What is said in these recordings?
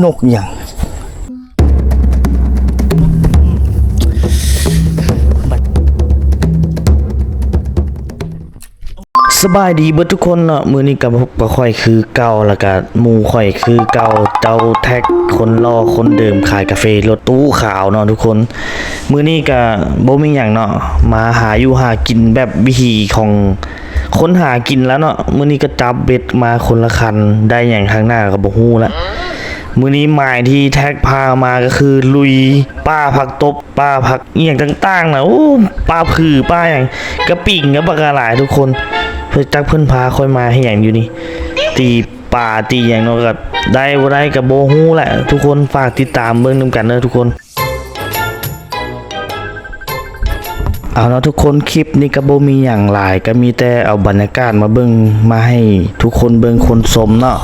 ນົກຫຍັງ? ສະບາຍດີເບິດທຸກຄົນເນາະ, ມື້ນີ້ກໍພົບກັບຂ້ອຍຄືເກົ່າ ແລ້ວກໍໝູ່ຂ້ອຍຄືເກົ່າ ເຈົ້າແທັກ ຄົນຫຼໍ່ຄົນເດີມ ຂາຍກາເຟລົດຕູ້ຂາວເນາະທຸກຄົນ. ມື້ນີ້ກໍບໍ່ມີຫຍັງເນາະ, ມາຫາຢູ່ຫາກິນແບບວິຖີຂອງຄົນຫາກິນລະເນາະ. ມື້ນີ້ກໍຈັບເບັດມາຄົນລະຄັນ ໄດ້ຫຍັງທາງໜ້າກໍບໍ່ຮູ້ລະ. ມື້ນີ້ໝາຍທີ່ແທັກພາມາກໍຄືລຸຍປ່າຜັກຕົບ ປ່າຜັກອີ່ຫຍັງຕ່າງໆນະ, ໂອ້ ປ່າຜື່ ປ່າຫຍັງ ກະປິງກໍບັກຫຼາຍທຸກຄົນ. ເພິ່ນຈັກເພິ່ນພາຂ້ອຍມາເຮັດຫຍັງຢູ່ນີ້ ຕີປ່າຕີຫຍັງເນາະ, ກໍໄດ້ບໍ່ໄດ້ກໍບໍ່ຮູ້ແຫຼະທຸກຄົນ. ຝາກຕິດຕາມເບິ່ງນຳກັນເດີທຸກຄົນ. ເອົາເນາະທຸກຄົນ, ຄລິບນີ້ກໍບໍ່ມີຫຍັງຫຼາຍ, ກໍມີແຕ່ເອົາບັນຍາກາດມາເບິ່ງ ມາໃຫ້ທຸກຄົນເບິ່ງຄົນຊົມເນາະ.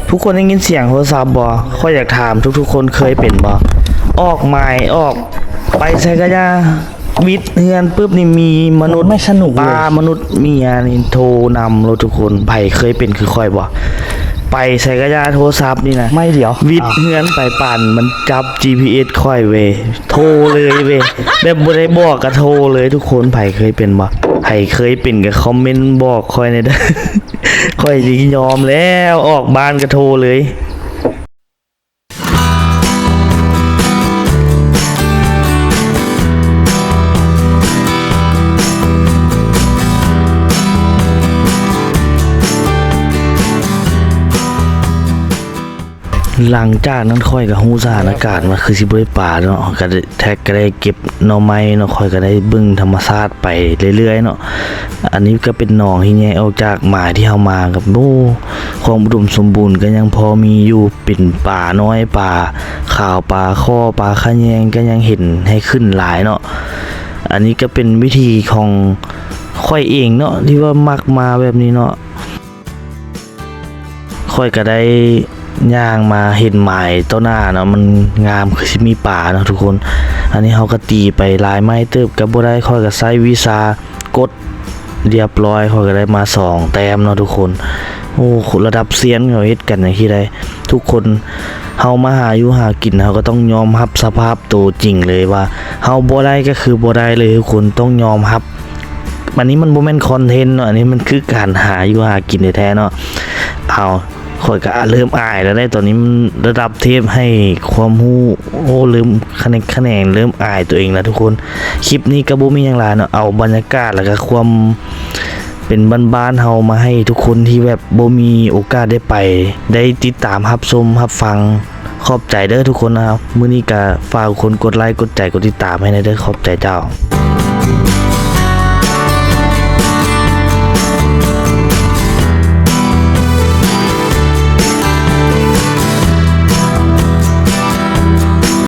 ທຸກຄົນໄດ້ຍິນສຽງໂທລະສັບບໍ່? ຂ້ອຍຢາກຖາມທຸກໆຄົນເຄີຍເປັນບໍ່? ອອກໝາຍອອກ ໄປໃສກະຢ່າ ວິດເຮືອນປຶບນີ້ມີມະນຸດ ໄມ່ສະໜຸກເລີຍ ປ້າມະນຸດເມຍນີ້ໂທນຳໂລດທຸກຄົນ. ໃຜເຄີຍເປັນຄືຂ້ອຍບໍ່? ໄປໃສກະຢ່າ ໂທລະສັບນີ້ນະ ໄມ້ດຽວ ວິດເຮືອນໄປປານມັນຈັບຈີພີເອັສຂ້ອຍເວີຍ ໂທເລີຍເວີຍ ແບບບໍ່ໄດ້ບອກກະໂທເລີຍທຸກຄົນ. ໃຜເຄີຍເປັນບໍ່? ໃຜເຄີຍເປັນກະຄອມເມັນບອກຂ້ອຍແດ່ເດີ. ຂ້ອຍຊິຍອມແລ້ວ ອອກບ້ານກະໂທເລີຍ. ຫຼັງຈາກນັ້ນຂ້ອຍກໍຮູ້ສະຖານະການວ່າຄືຊິບໍ່ໄດ້ປາເນາະ, ກໍໄດ້ ແທັກກໍໄດ້ເກັບໜໍ່ໄມ້ເນາະ, ຂ້ອຍກໍໄດ້ເບິ່ງທຳມະຊາດໄປເລື້ອຍໆເນາະ. ອັນນີ້ກໍເປັນໜອງທີ່ໃຫຍ່ອອກຈາກໝາຍທີ່ເຮົາມາ ກໍ ໂອ້ ຄວາມອຸດົມສົມບູນກໍຍັງພໍມີຢູ່ ເປັນປານ້ອຍ ປາຂາວ ປາຄໍ່ ປາຂະແຍງ ກໍຍັງເຫັນໃຫ້ຂຶ້ນຫຼາຍເນາະ. ອັນນີ້ກໍເປັນວິຖີຂອງຂ້ອຍເອງເນາະ ທີ່ວ່າມັກມາແບບນີ້ເນາະ. ຂ້ອຍກໍໄດ້ຍ່າງມາເຫັນໝາຍຕໍ່ໜ້າເນາະ, ມັນງາມຄືຊິມີປາເນາະທຸກຄົນ. ອັນນີ້ເຮົາກໍຕີໄປຫຼາຍໄມ້ເຕີບກໍບໍ່ໄດ້, ຂ້ອຍກໍໃຊ້ວິຊາກົດ ລຽບຮ້ອຍ ຂ້ອຍກໍໄດ້ມາສອງແຕ້ມເນາະທຸກຄົນ. ໂອ້ ລະດັບຊຽນເຂົາເຮັດກັນຈັ່ງຊີ້ໃດ໋ທຸກຄົນ. ເຮົາມາຫາຢູ່ຫາກິນ ເຮົາກໍຕ້ອງຍອມຮັບສະພາບໂຕຈິງເລີຍວ່າ ເຮົາບໍ່ໄດ້ກໍຄືບໍ່ໄດ້ເລີຍທຸກຄົນ, ຕ້ອງຍອມຮັບ. ອັນນີ້ມັນບໍ່ແມ່ນຄອນເທັນເນາະ, ອັນນີ້ມັນຄືການຫາຢູ່ຫາກິນແທ້ໆເນາະ. ເອົາ ຂ້ອຍກໍເລີ່ມອາຍແລ້ວເດ້ ຕອນນີ້ມັນລະດັບເທບໃຫ້ຄວາມຮູ້ ໂອ້ ເລີ່ມຂະແໜງ ຂະແໜງ ເລີ່ມອາຍຕົວເອງແລ້ວທຸກຄົນ. ຄລິບນີ້ກໍບໍ່ມີຫຍັງຫຼາຍເນາະ, ເອົາບັນຍາກາດ ແລ້ວກໍຄວາມເປັນບ້ານໆເຮົາມາໃຫ້ທຸກຄົນທີ່ແບບບໍ່ມີໂອກາດໄດ້ໄປ ໄດ້ຕິດຕາມຮັບຊົມຮັບຟັງ. ຂອບໃຈເດີທຸກຄົນນະ. ມື້ນີ້ກໍຝາກທຸກຄົນກົດໄລ ກົດໃຈ ກົດຕິດຕາມໃຫ້ແດ່ເດີ. ຂອບໃຈເຈົ້າ.